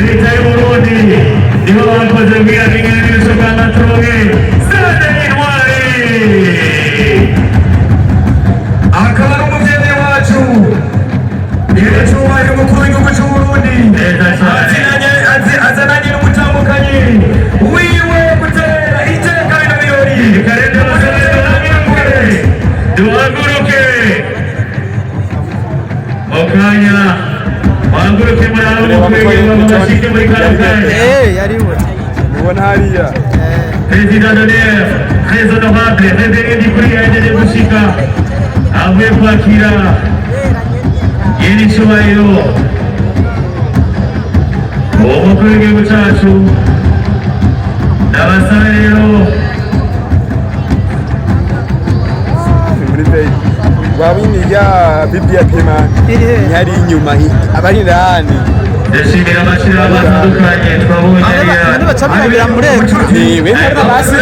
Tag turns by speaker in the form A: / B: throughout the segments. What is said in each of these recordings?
A: Leta y'Uburundi nibo bakoze kugira ngo ingene n'ibishoboka turonke stade y'Intwari.
B: Akaba ari umuvyeyi wacu, nyiracyubahiro umukuru w'igihugu cy'Uburundi.
A: Neza cyane.
B: Azananye n'umutambukanyi wiwe gutera iteka bino birori.
A: Reka rero duhaguruke, duhaguruke mu kanya, bahaguruke muri abo mukuru bashike muri kano kanya.
C: Yariwe.
D: Ubona hariya.
A: Président d'honneur, très honorable Révérend Ndikuri, yahejeje gushika avuye kwakira yene icubahiro uwo mukuru w'igihugu cacu. Ndabasaba rero.
D: Ni muri veyi wabini ya VVIP man.
C: Iri he?
D: Ni hari inyuma, abari indani.
A: Ndashimira amashirahamwe atandukanye twabonye hariya.
C: None baca birabira muri écran.
D: Ni bene basi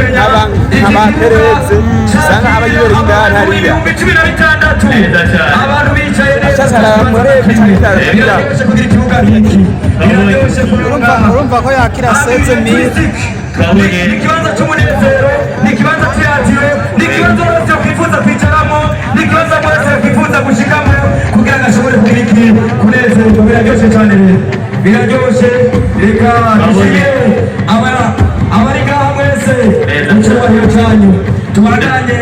D: nk'aba Perez usanga aba yibereye indani hariya.
B: 16,000.
A: Neza cyane.
B: Abantu bicaye neza.
D: Ashaka muri écran.
B: Biraryoshe kugira ikibuga nk'iki, biraryoshe kuronka.
C: Urumva ko yakira 16 000.
A: Twabonye.
B: Ni ikibanza cy'umunezero, ni ikibanza cy'iratiro, ni ikibanza wese yakwifuza kwicaramo, ni ikibanza wese yakwifuza gushikamo kugira ngo ashobore kugira iki? Kunezerwa. Biraryoshe cyane rero, biraryoshe. Reka dushimire abari ngaha mwese mu cyubahiro cyanyu, tubandanye.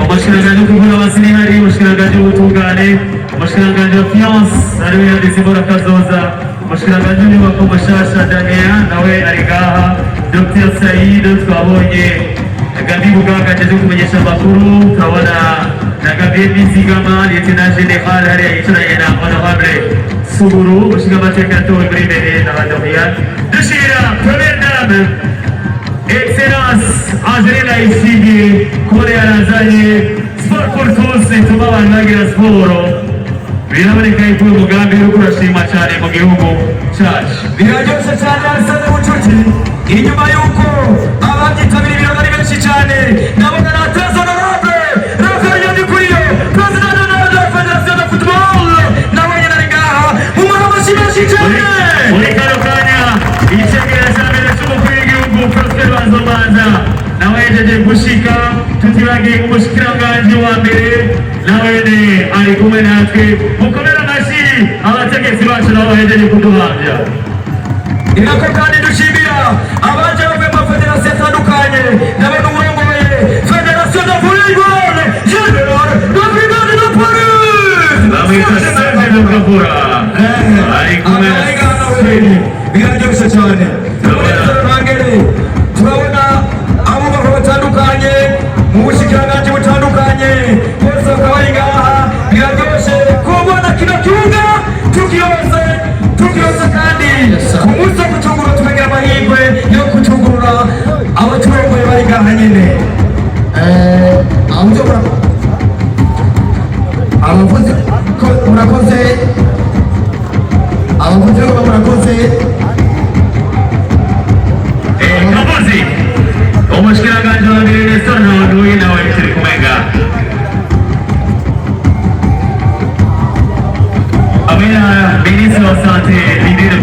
A: Umushikiranganji w'ukuvura abasirikari, umushikiranganji w'ubutungane, umushikiranganji wa finance ariwe yanditse Mbona Kazoza, umushikiranganji w'inyubako mushasha Damien nawe ari ngaha, Dr Said, twabonye Gabi Bugaga aje kumenyesha amakuru, turabona na Gabriel Nizigama, lieutenant général, hariya yicaranye na honorable Suguru, umushingamateka yatowe muri mbere na Badorian. Dushimira première dame, Excellence Angeline Ndayishimiye, kubona yarazanye Sport pour tous ituma abantu bagira siporo. Biraboneka yuko uyu mugambi uriko urashimwa cyane mu gihugu cyacu.
B: Biraryoshe cyane. Arsene Bucuti, inyuma y'uko ababyitabira ibirori ari benshi cyane, ndabona na très honorable Raphaël Ndikuriyo, président d'honneur de la fédération de football, nawe nyine ari ngaha. Mumuhe amashyi menshi cyane.
A: Muri kano kanya icegera cya mbere cy'umukuru w'igihugu Prosper Bazombanza nawe yajeje gushika, tutibagiye umushikiranganji wa mbere nawe ne ari kumwe natwe. Mukomere amashyi abategetsi bacu nabo bahejeje kuduhamya.
B: Ni nako kandi dushimira abaje bavuye mu mafederasiyo atandukanye. Ndabona uwurongoye fédération de volleyball, général de brigade de police.
A: Bamwita Serge Rugabura, ari kumwe na
B: Biraryoshye cyane. Ntangere turabona abubaka batandukanye mu bushikiranganji butandukanye, bose bakaba bari ngaha. Biraryoshye kubona kino kibuga tukirose, tukirose kandi ku munsi wo kucugurura tukagira amahirwe yo kucugurura abaturongoye bari ngaha nyine.
E: Abavuzi ko murakoze, abavuzi ko murakoze.
A: Kavuzi, umushikiranganji wa mbere Nestor Ntawonduye nawe turi kumwe ngaha hamwe na minisitiri wa santé Lidine.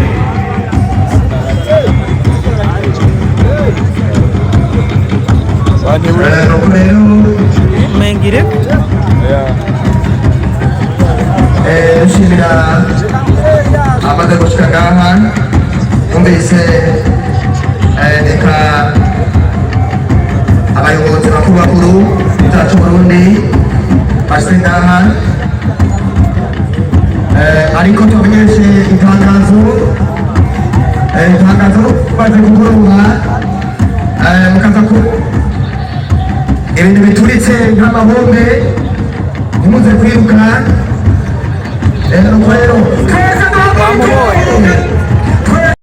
E: Nuko rero
C: Mengire.
E: Dushimira amaze gushika ngaha. Numvise reka abayobozi bakuru bakuru b'icyacu Burundi bashitse ngaha. Ariko tubamenyeshe itangazo, itangazo baje kugoroba, mukaza ku ibintu bituritse nk'amabombe, ntimuze kwiruka. Nuko rero twese duhaguruke.